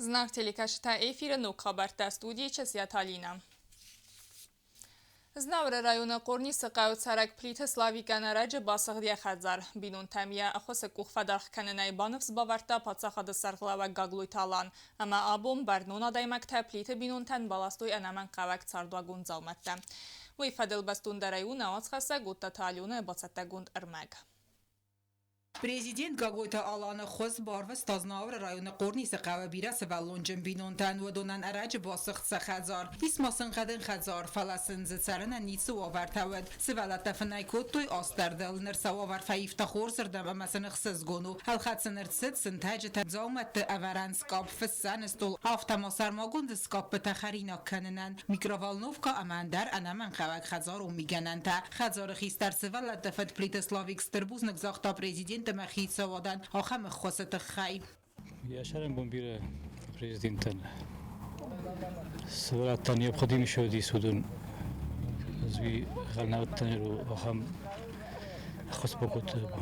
Знаг телекӕсджытӕ эфиры ног хабӕрттӕ студийы Чысиаты Алинӕ. Знауыры районы Хъорнисы хъӕуы цӕрӕг Плиты Славикӕн ӕрӕджы басыгъд йӕ хӕдзар. Бинонтӕм йӕ ӕххуысы къух фӕдаргъ кӕнынӕй баныфс бавӕрдта паддзахады сӕргълӕууӕг Гаглойты Алан. Ӕмӕ абон бӕрнон адӕймӕгтӕ Плиты бинонтӕн баластой ӕнӕмӕнгхъӕуӕг цардуагон дзаумӕттӕ. Уый фӕдыл бӕстондӕрӕй у нӕ уацхӕссӕг Оттаты Аленӕйы бацӕттӕгонд ӕрмӕг. Президент Гаглойты Аланы хуыз барвыста Знауыры районы Хъорнисы хъӕуы бирӕсывӕллонджын бинонтӕн. Уыдонӕн ӕрӕджы басыгъд сӕ хӕдзар. Ис ма сын хъӕдын хӕдзар, фӕлӕ сын дзы цӕрынӕн ницы уавӕртӕ уыд. Сывӕллӕттӕ фынӕй кодтой астӕрдыл. Ныр сӕ уавӕр фӕивта хорзырдӕм ӕмӕ сын ӕхсызгон у. Ӕлхӕд сын ӕрцыд сынтӕджытӕ, дзаумӕтты ӕвӕрӕн скъапп, фыссӕн стол, афтӕ ма сӕрмагонд скъаппытӕ хӕринаг кӕнынӕн, микроволновкӕ ӕмӕ ӕндӕр ӕнӕмӕнгхъӕуӕг хӕдзарон мигӕнӕнтӕ. Хӕдзары хистӕр сывӕллӕтты фыд Плиты Славик стыр бузныг загъта президент ӕмӕ хицауадӕн ахӕм ӕххуысы тыххӕй. Йӕ сӕрӕнбон бирӕ президентӕн сывӕллӕттӕн необходимый уыдис уыдон ӕз гъӕлнӕуттӕн ахӕм ӕххуыс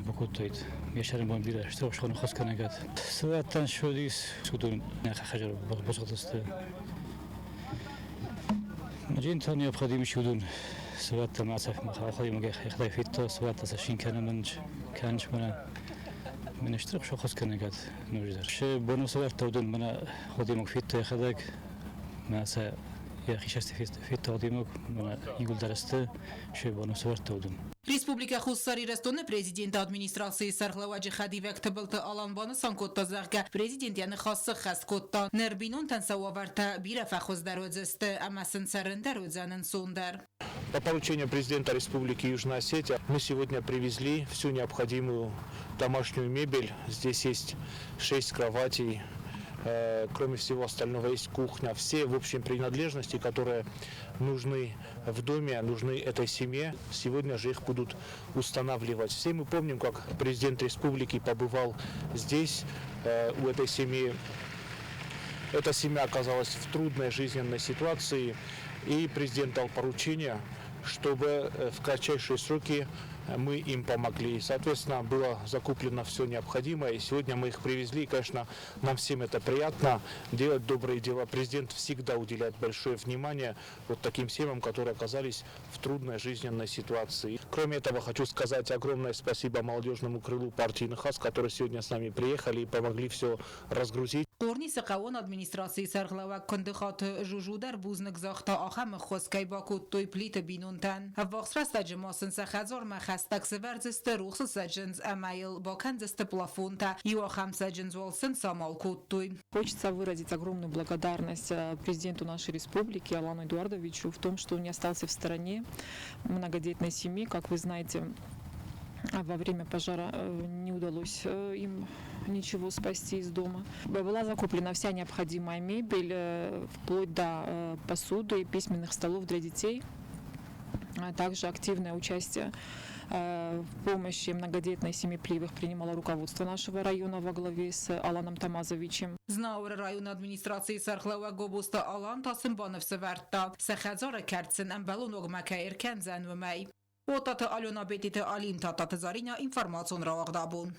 бакодтаид. Йӕ сӕрӕнбон бирӕ стыр ӕхсӕн ӕххуыс кӕнӕгад. Сывӕллӕттӕн уыдис уыдон хӕдзары басыгъдысты. Джинтӕ необходимый уыдон сывӕллӕттӕ ма ахуыримӕ хӕхтӕй федта, сывӕллӕттӕ сӕ шин кӕнын кӕныс мӕнӕ мӕнӕ стыр ӕхсӕххуыс кӕнӕгад ноджыдӕр. Се боны сывӕллӕттӕ уыдон мӕнӕ ходимог федта йӕхӕдӕг, мӕ сӕ йӕхи сӕсты федта ходимог, мӕнӕ иууылдӕр сты се боны сывӕллӕттӕ уыдон. Республикӕ Хуссар Ирыстоны Президенты администрацийы сӕргълӕууӕджы хӕдивӕг Тыбылты Алан банысан кодта, зӕгъгӕ, президент йӕ ныхас сыххӕст кодта. Ныр бинонтӕн сӕ уавӕртӕ бирӕ фӕхуыздӕр уыдзысты ӕмӕ сын цӕрын дӕр уыдзӕн ӕнцондӕр. По поручению президента Республики Южная Осетия мы сегодня привезли всю необходимую домашнюю мебель. Здесь есть шесть кроватей, кроме всего остального есть кухня. Все, в общем, принадлежности, которые нужны в доме, нужны этой семье. Сегодня же их будут устанавливать. Все мы помним, как президент республики побывал здесь, у этой семьи. Эта семья оказалась в трудной жизненной ситуации, и президент дал поручение, чтобы в кратчайшие сроки мы им помогли. Соответственно, было закуплено все необходимое, и сегодня мы их привезли. И, конечно, нам всем это приятно, делать добрые дела. Президент всегда уделяет большое внимание вот таким семьям, которые оказались в трудной жизненной ситуации. Кроме этого, хочу сказать огромное спасибо молодежному крылу партии «Ныхас», которые сегодня с нами приехали и помогли все разгрузить. Хъорнисы хъӕуон администрацийы сӕргълӕууӕг Куындыхаты Жужу дӕр бузныг загъта ахӕм ӕххуыс кӕй бакодтой Плиты бинонтӕн. Ӕввахс рӕстӕджы ма сын сӕ хӕдзармӕ хӕстӕг сӕвӕрдзысты рухсы цӕджындз ӕмӕ йыл бакӕндзысты плафонтӕ. Иу ахӕм цӕджындз уал сын самал кодтой. Хочется выразить огромную благодарность президенту нашей республики Алану Эдуардовичу в том, что он не остался в стороне многодетной семьи. Как вы знаете, во время пожара не удалось им ничего спасти из дома. Была закуплена вся необходимая мебель, вплоть до посуды и письменных столов для детей. А также активное участие в помощи многодетной семье Плиевых принимало руководство нашего района во главе с Аланом Тамазовичем. Знауыры районы администрацийы сӕргълӕууӕг Гобозты Алан та сын баныфсӕвӕрдта, сӕ хӕдзары кӕрт сын ӕмбӕлон уагмӕ кӕй ӕркӕндзӕн, уымӕй. Отаты Алена Бетиты Алин, Тататы Заринӕ, информацион рауагъд абон.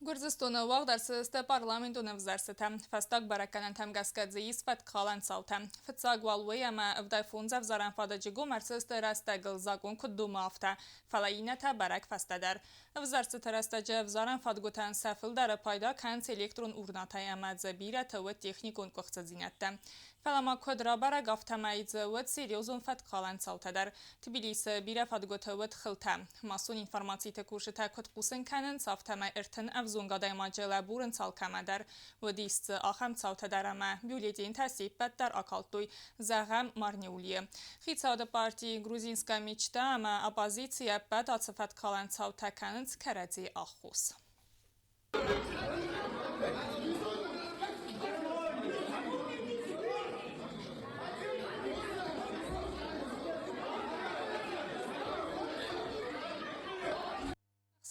Гуырдзыстоны уагъд ӕрцыдысты парламентон ӕвзӕрстытӕ. Фӕстаг бӕрӕггӕнӕнтӕм гӕсгӕ дзы ис фӕткхалӕн цаутӕ. Фыццаг уал уый ӕмӕ 75 ӕвзарӕн фадыджы гом ӕрцыдысты рӕстӕгыл закъон куыд домы, афтӕ. Фӕлӕ иннӕтӕ бӕрӕг фӕстӕдӕр. Ӕвзӕрстыты рӕстӕджы ӕвзарӕн фадгуытӕн сӕ фылдӕры пайда кӕнынц электрон урнатӕй ӕмӕ дзы бирӕтӕ уыд техникон къуыхцыдзинӕдтӕ. Фӕлӕ ма куыд рабӕрӕг, афтӕмӕй дзы уыд серьезон фӕткхалӕн цаутӕ дӕр. Тбилисы бирӕ фадгуыты уыд хылтӕ. Массон информациты кусджытӕ куыд хъусын кӕнынц, афтӕмӕй 30 ӕвзонг адӕймаджы лӕбурынц алкӕмӕ дӕр. Уыдис дзы ахӕм цаутӕ дӕр ӕмӕ бюллетентӕ се ппӕт дӕр акалдтой, зӕгъӕм, Марнеулийы. Хицауады парти «Грузинская мечта» ӕмӕ оппозици ӕппӕт ацы фӕткхалӕн цаутӕ кӕнынц кӕрӕдзийы аххос.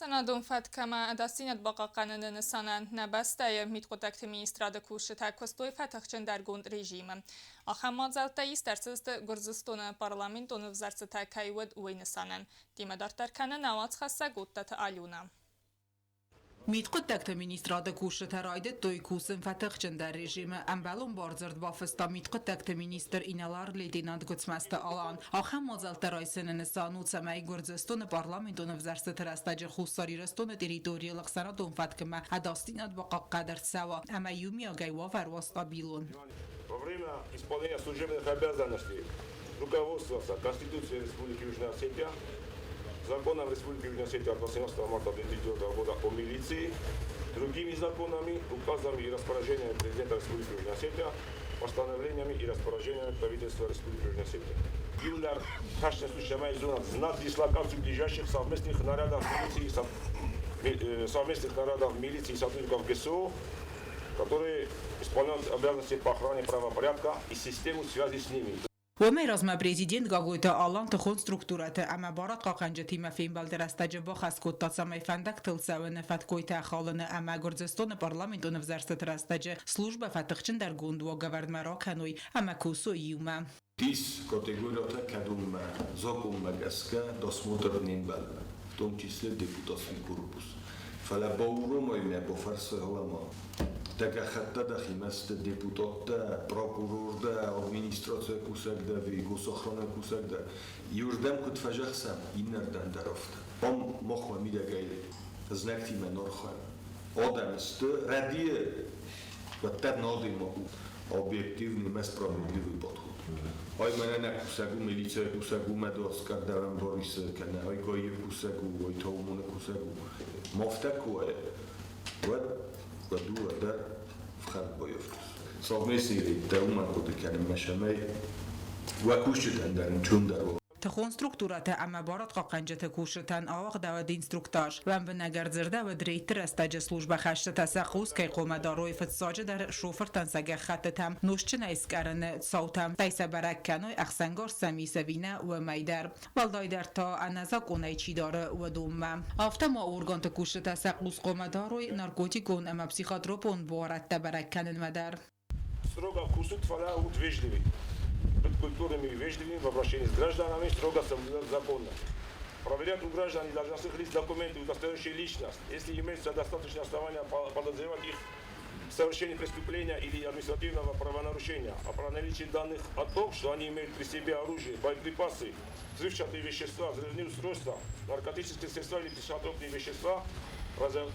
Ӕхсӕнадон фӕтк ӕмӕ ӕдасдзинад бахъахъхъӕныны нысанӕн нӕ бӕстӕйы мидхъуыддӕгты министрады кусджытӕ куыстой фӕтыхджындӕргонд режимы. Ахӕм мадзӕлттӕ ист ӕрцыдысты Гуырдзыстоны парламентон ӕвзӕрстытӕ кӕй уыд, уый нысанӕн. Темӕ дарддӕр кӕны нӕ уацхӕссӕг Оттаты Алюна. Мидхъуыддӕгты министрады кусджытӕ райдыдтой кусын фӕтыхджындӕр режимы. Ӕмбӕлон бардзырд бафыста мидхъуыддӕгты министр инӕлар-лейтенант Гуыцмӕзты Алан. Ахӕм мадзӕлттӕ райсыны нысан у, цӕмӕй Гуырдзыстоны парламентон ӕвзӕрстыты рӕстӕджы Хуссар Ирыстоны территорийыл ӕхсӕнадон фӕткмӕ ӕдасдзинад бахъахъхъӕд ӕрцӕуа ӕмӕ иумиагӕй уавӕр уа стабилон. Во время исполнения служебных обязанностей руководствоваться Конституцией Республики Южная Осетия, Законом Республики Южная Осетия от 18 марта 2009 года о милиции, другими законами, указами и распоряжениями президента Республики Южная Осетия, постановлениями и распоряжениями правительства Республики Южная Осетия. Иулӕр хӕсджын цӕмӕй зонат знать дислокацию ближайших совместных нарядов милиции, совместных нарядов милиции и сотрудников ГСО, которые исполняют обязанности по охране правопорядка и систему связи с ними. Уымӕй размӕ президент Гаглойты Алан тыхон структурӕты ӕмӕ барадхъахъхъӕнджытимӕ фембӕлды рӕстӕджы бахӕс кодта, цӕмӕй фӕндӕгтыл цӕуыны фӕткойтӕ халыны ӕмӕ Гуырдзыстоны парламентон ӕвзӕрстыты рӕстӕджы службӕ фӕтыхджындӕргонд уагӕвӕрдмӕ ракӕной ӕмӕ кусой иумӕ. Ис категориятӕ, кӕдонмӕ закъонмӕ гӕсгӕ досмотр не мбӕлы, в том числе депутатский корпус. Фӕлӕ бауромой мӕ, бафӕрсой гъӕуама. Дӕ гӕххӕттӕ дӕхимӕ сты депутаттӕ, прокурор дӕ, администрацийы кусӕг дӕ ӕви госохранӕ кусӕг дӕ. Иуырдӕм куыд фӕзӕгъсӕм, иннӕрдӕм дӕр афтӕ. Ам махмӕ мидӕгӕй знӕгтимӕ нархайӕм. Адӕм сты рӕдийы, уӕддӕр нӕ адӕймаг у объективный ӕмӕ справедливый подход. Ай мӕнӕ нӕ кусӕг у, милицӕйы кусӕг у, мӕ дуаскъӕрдӕрӕн Борисы, кӕнӕ ай ГАИ-йы кусӕг у, ай Таумоны кусӕг у. Ма афтӕ куы уай, уӕд уӕ дыууӕ дӕр фхӕрд баййафтыс. Совместный рейдтӕ уымӕн хъуыды кӕнынмӕ, цӕмӕй уӕ кусджытӕн дӕр ӕнцондӕр уа. Тыхон структурӕтӕ ӕмӕ барадхъахъхъӕнджыты кусджытӕн ауагъдӕуӕд инструктаж. Лӕмбынӕг ӕрдзырдӕуӕд рейдты рӕстӕджы службӕхӕсджытӕ сӕ хъус кӕй хъуамӕ дарой фыццаджыдӕр шофыртӕн сӕ гӕххӕттытӕм нозтджынӕй скъӕрыны цаутӕм, стӕй сӕ бӕрӕг кӕной ӕхсӕнгарз сӕм ис ӕви нӕ, уымӕй дӕр. Уӕлдайдӕр та ӕнӕзакъонӕй чи дары, уыдонмӕ. Афтӕ ма органты кусджытӕ сӕ хъус хъуамӕ дарой наркотикон ӕмӕ психотропон буарадтӕ бӕрӕг кӕнынмӕ дӕр. Строго кусут, фӕлӕ ут вежливый. Быть культурными и вежливыми в обращении с гражданами, строго соблюдать законы. Проверять у граждан и должностных лиц документы, удостоверяющие личность. Если имеются достаточные основания подозревать их в совершении преступления или административного правонарушения, а про наличие данных о том, что они имеют при себе оружие, боеприпасы, взрывчатые вещества, взрывные устройства, наркотические средства или психотропные вещества,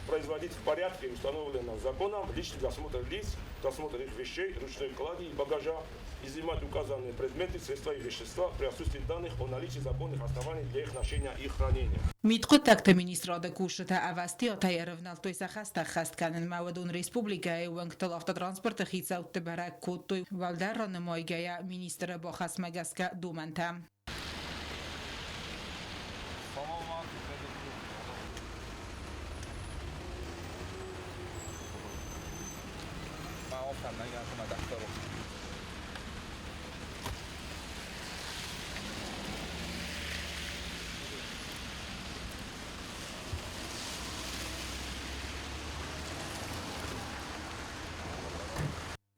производить в порядке, установленном законом, личный досмотр лиц, досмотр их вещей, ручной клади и багажа, изымать указанные предметы, средства и вещества при отсутствии данных о наличии законных оснований для их ношения и хранения. Мидхъуыддӕгты министрады кусджытӕ ӕвӕстиатӕй ӕрӕвнӕлдтой сӕ хӕстӕ ӕххӕст кӕнынмӕ. Уыдон республикӕйы уӕнгтыл автотранспорты хицӕутты бӕрӕг кодтой, уӕлдӕр ранымайгӕйӕ министры бахӕсмӕ гӕсгӕ домӕнтӕ.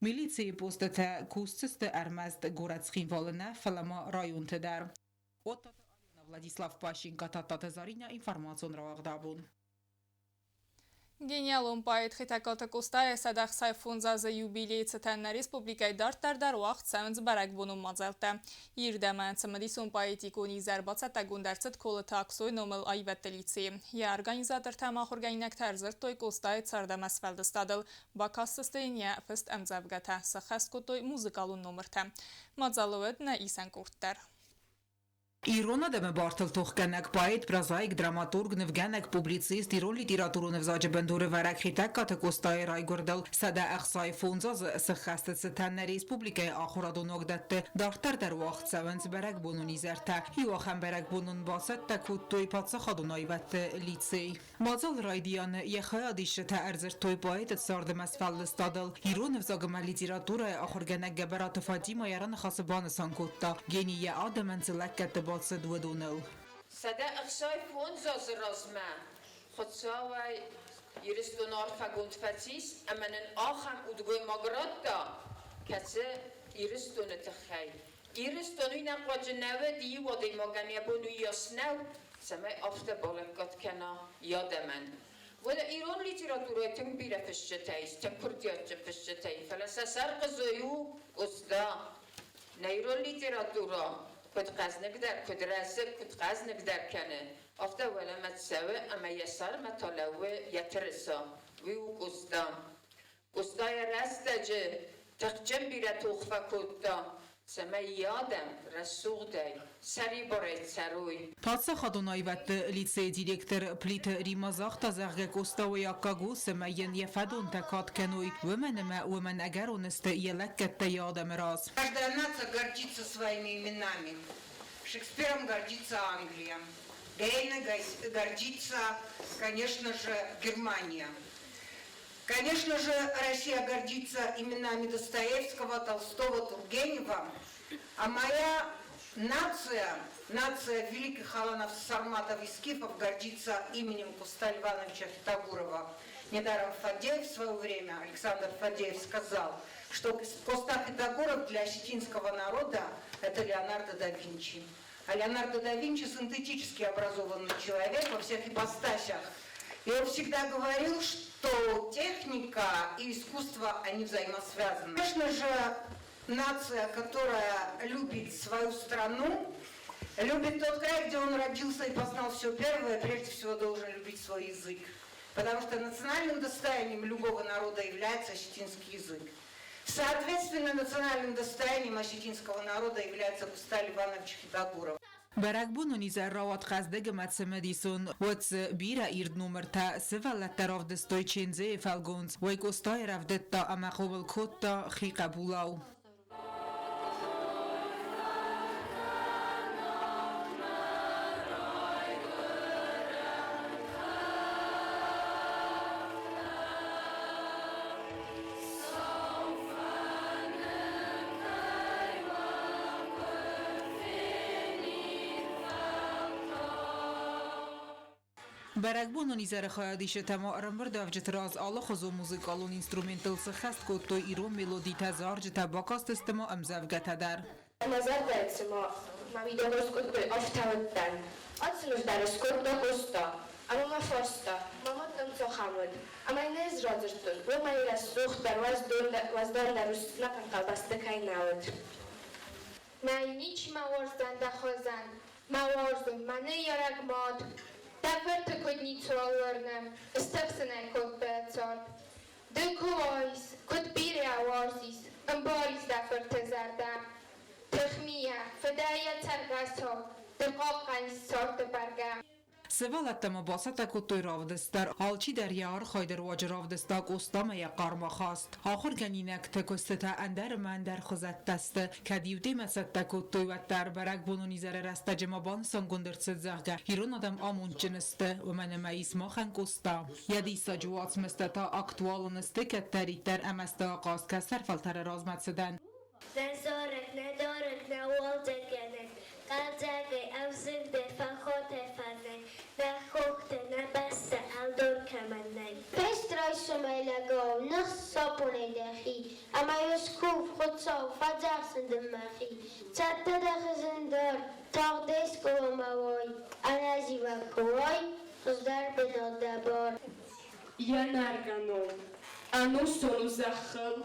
Милицийы постытӕ кусдзысты ӕрмӕст горӕт Цхинвалы нӕ, фӕлӕ ма районты дӕр. Оттаты Алена, Владислав Пащенко, Тадтаты Заринӕ, информацион рауагъд абон. Гениалон поэт Хетӕгкаты Къостайы 165 азы юбилейы цытӕн нӕ республикӕйы дарддӕр дӕр уагъд цӕуынц бӕрӕгбонон мадзӕлттӕ. Ирд ӕмӕ цымыдисон поэтикон изӕр бацӕттӕгонд ӕрцыд Колыты Аксойы номыл аивӕдты лицейы. Йӕ организатортӕ ӕмӕ ахуыргӕнинӕгтӕ ӕрдзырдтой Къостайы цард ӕмӕ сфӕлдыстадыл, бакастысты йын йӕ фыст ӕмдзӕвгӕтӕ, сӕххӕст кодтой музыкалон номыртӕ. Мадзалы уӕд нӕ исӕн къорд дӕр. Ирон адӕмы бартыл тохгӕнӕг поэт, прозаик, драматург, нывгӕнӕг, публицист, ирон литературон ӕвзаджы бындурӕвӕрӕг Хетӕгкаты Къостайы райгуырдыл 165 азы сыххӕсты цытӕн нӕ республикӕйы ахуырадон уагдӕтты дарддӕр дӕр уагъд цӕуынц бӕрӕгбонон изӕртӕ. Иу ахӕм бӕрӕгбонон бацӕттӕ кодтой паддзахадон аивӕдты лицей. Мадзалы райдианы йӕ хайадисджытӕ ӕрдзырдтой поэты царды ӕмӕ сфӕлдыстадыл. Ирон ӕвзаг ӕмӕ литературӕйы ахуыргӕнӕг Гӕбӕраты Фатимӕ йӕ раныхасы банысан кодта, гени йӕ адӕмӕн цы лӕггӕдты бацыд, уыдоныл. 165 азы размӕ Хуыцауӕй Ирыстон арфӕгонд фӕцис ӕмӕ нын ахӕм удгоймаг радта, кӕцы Ирыстоны тыххӕй. Ирыстон уый нӕ хъуаджы нӕ уыд, иу адӕймагӕн йӕ бон уыйас нӕу, цӕмӕй афтӕ балӕггад кӕна йӕ адӕмӕн. Уӕдӕ ирон литературӕйы тынг бирӕ фысджытӕ ис, тынг курдиатджын фысджытӕ, фӕлӕ сӕ сӕрхъызой у Къоста. Нӕ ирон литературӕ куыд хъӕзныгдӕр, куыд рӕзы, куыд хъӕзныгдӕр кӕны, афтӕ уӕлӕмӕ цӕуы ӕмӕ йӕ сӕрмӕ та лӕууы йӕ тырыса. Уый у Къоста. Къоста йӕ рӕстӕджы тыхджын бирӕ тох фӕкодта, цӕмӕй йӕ адӕм рӕсугъдӕй, сӕрибарӕй цӕрой. Паддзахадон аивӕдты лицейы директор Плиты Римма загъта, зӕгъгӕ, Къоста уый аккаг у, цӕмӕй йын йӕ фӕдонтӕ кад кӕной, уымӕн ӕмӕ уымӕн ӕгӕрон сты йӕ лӕггӕдтӕ йӕ адӕмы раз. Каждая нация гордится своими именами. Шекспиром гордится Англия. Гейне гордится, конечно же, Германия. Конечно же, Россия гордится именами Достоевского, Толстого, Тургенева. А моя нация, нация великих аланов, сарматов и скифов гордится именем Куста Ивановича Хетагурова. Недаром Фадеев в свое время, Александр Фадеев сказал, что Коста Хетагуров для осетинского народа – это Леонардо да Винчи. А Леонардо да Винчи – синтетически образованный человек во всех ипостасях. И он всегда говорил, что техника и искусство, они взаимосвязаны. Конечно же, нация, которая любит свою страну, любит тот край, где он родился и познал все первое, прежде всего должен любить свой язык. Потому что национальным достоянием любого народа является осетинский язык. Соответственно, национальным достоянием осетинского народа является Кусталь Иванович Хетагуров. Бӕрӕгбонон изӕр рауад хъӕздыг ӕмӕ цымыдисон. Уӕд дзы бирӕ ирд номыртӕ сывӕллӕттӕ равдыстой Чендзейы фӕлгонц, уый Къостайы рӕвдыдта ӕмӕ хъомыл кодта хи хъӕбулау. Бӕрӕгбонон изӕры хайадисджытӕ ма ӕрӕмбырдуӕвджыты раз алыхуызон музыкалон инструменттыл сыххӕст кодтой ирон мелодитӕ, зарджытӕ, бакастысты ма ӕмдзӕвгӕтӕ дӕр. Мӕ зӕрдӕйы цыма мӕ мидӕгӕй скодтой, афтӕ уыдтӕн. Ацымӕз дӕр скодта Къоста. Ӕмӕ мӕ фарста, мӕ мад дӕм цахӕм уыд? Ӕмӕ йын ӕз радзырдтон, уымӕй рӕсугъддӕр, уӕздандӕр ус нӕхъӕн хъӕубӕсты кӕй нӕ уыд. Нӕй, ничи мӕ уарздзӕн дӕ хуызӕн, Мӕ уарзон, мӕ ныййарӕг мад. Дӕ фырты куыд ницуал уырны, Стыхсын ӕй кодта йӕ цард. Ды куы уаис, куыд бирӕ уарзис, Ӕмбарис дӕ фырты зӕрдӕ. Тыхмийӕ, фыдӕй йӕ цӕргӕсау, Ды хъахъхъӕнис царды бӕргӕ. Сывӕллӕттӕ ма бацӕттӕ кодтой равдыст дӕр. Алчидӕр йӕ архайды руаджы равдыста Къостамӕ йӕ хъарм ахаст. Ахуыргӕнинӕгты куыстытӕ ӕндӕр ӕмӕ ӕндӕр хуызӕттӕ сты. Кӕд иу темӕ цӕттӕ кодтой, уӕддӕр бӕрӕгбонон изӕры рӕстӕджы ма банысангонд ӕрцыд, зӕгъгӕ, ирон адӕм амондджын сты, уымӕн ӕмӕ ис махӕн Къоста. Йӕ диссаджы уацмыстӕ та актуалон сты кӕддӕриддӕр ӕмӕ сты ахъаз кӕстӕр фӕлтӕры размӕцыдӕн. Нӕ зарӕг, нӕ дарӕг, нӕ уалдзӕггӕнӕг, Хъӕлдзӕгӕй, ӕвзыгъдӕй, фӕхатӕй фӕрнӕй, Нӕ хохтӕ, нӕ бӕстӕ ӕлдар кӕмӕн нӕй. Фест райсомӕй лӕгау, ныхс сапонӕй дӕхи, Ӕмӕ-иу скув, Хуыцау, фӕдзӕхсын дын мӕхи. Цӕттӕ дӕ хызын дӕр, тагъдӕй скъоламӕ уай, Ӕнӕзивӕг куы уай, хуыздӕр бынат дӕ бар. Йӕ нӕргӕ ном ӕнусон у зӕххыл,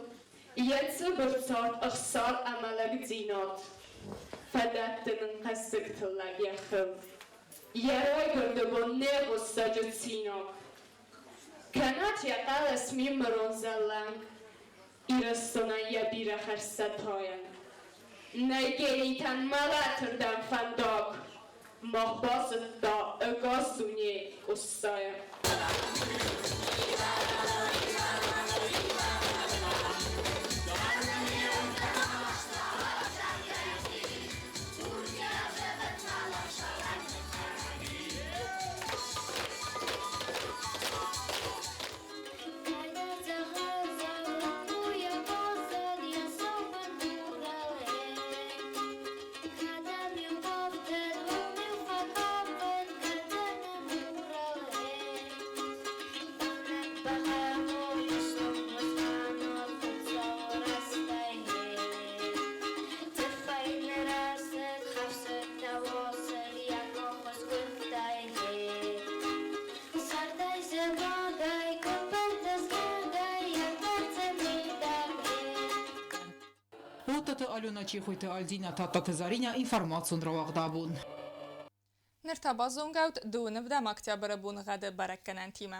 Йӕ цыбыр цард ӕхсар ӕмӕ лӕгдзинад фӕдӕтты нын хъӕссыг тыллӕг йӕ хыл. Йӕ райгуырды бон не гъуыссӕджы цинаг. Кӕнӕд йӕ хъӕлӕс мимырон зӕлланг Ирыстонӕн йӕ бирӕ хӕрзтӕ тайӕн. Нӕй генитӕн мӕлӕтырдӕм фӕндаг, Мах базыдта ӕгас дуне Къостайӕ. Хъотаты Алена, Чехойты Альдина, Тадтаты Заринӕ, информацион рауагъд абон. Ныр та базонгӕут дыууын ӕвдӕм октябры боныгъӕды бӕрӕггӕнӕнтимӕ.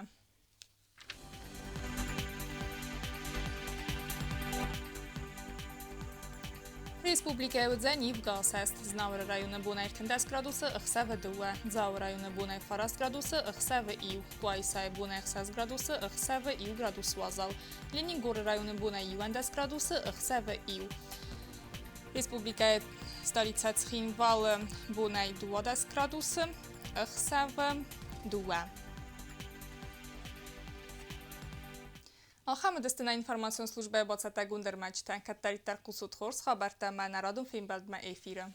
Республикӕйы уыдзӕн ивгӕ асӕст. Знауыры районы бонӕй 13 градусы, ӕхсӕвы дыууӕ. Дзауы районы бонӕй 9 градусы, ӕхсӕвы иу. Къуайсайы бонӕй 6 градусы, ӕхсӕвы иу градус уазал. Ленингоры районы бонӕй 11 градусы, ӕхсӕвы иу. Республикӕйы столицӕ Цхинвалы бонӕй 12 градусы, ӕхсӕвы дыууӕ. Ахӕм уыдысты нӕ информацион службӕйы бацӕттӕгонд ӕрмӕджытӕ. Кӕддӕриддӕр хъусут хорз хабӕрттӕ ӕмӕ нӕ радон фембӕлдмӕ эфиры.